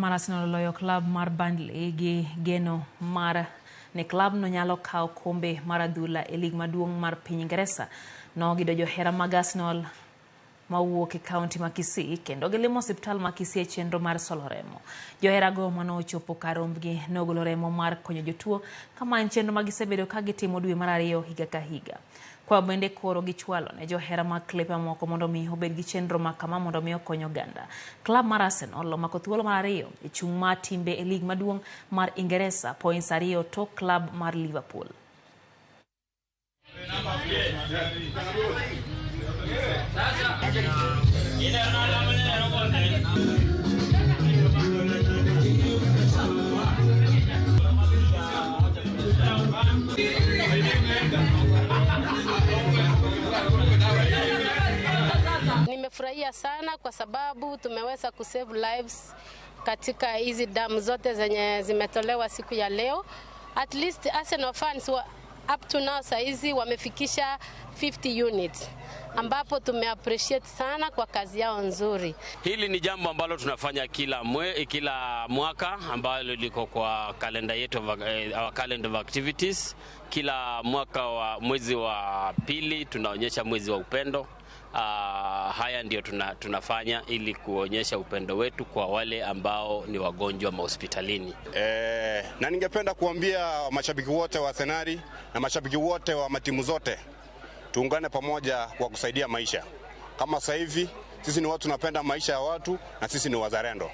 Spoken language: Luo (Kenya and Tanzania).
Mar Arsenal oloyo klab mar Burnley gi geno mar ni klabno nyalo kawo kombe mar adhula e lig maduong' mar piny Ingresa. Nogido johera mag Arsenal mawuok e kaunti ma Kisii kendo gilimo osiptal ma Kisii e chenro mar solo remo. Joherago manochopo kar rombgi nogolo remo mar konyo jotuo kama en chenro ma gisebedo ka gitimo dwe mar ariyo higa ka higa. Kwa bende koro gichwalo ne johera mag klepe mamoko mondo mi obed gi chenro ma kama mondo mi okony oganda. Klab mar Arsenal omako thuolo mar ariyo e chung' mar timbe e lig maduong' mar Ingeresa points ariyo tok klab mar Liverpool. Nimefurahia sana kwa sababu tumeweza kusave lives katika hizi damu zote zenye zimetolewa siku ya leo. At least Arsenal fans wa, up to now saizi wamefikisha 50 units ambapo tumeappreciate sana kwa kazi yao nzuri. Hili ni jambo ambalo tunafanya kila mwaka ambalo liko kwa kalenda yetu, our calendar of activities. Kila mwaka wa mwezi wa pili tunaonyesha mwezi wa upendo. Haya ndio tunafanya ili kuonyesha upendo wetu kwa wale ambao ni wagonjwa mahospitalini. Na ningependa kuambia mashabiki wote wa Arsenal na mashabiki wote wa matimu zote tuungane pamoja kwa kusaidia maisha. Kama sasa hivi sisi ni watu tunapenda maisha ya watu na sisi ni wazalendo.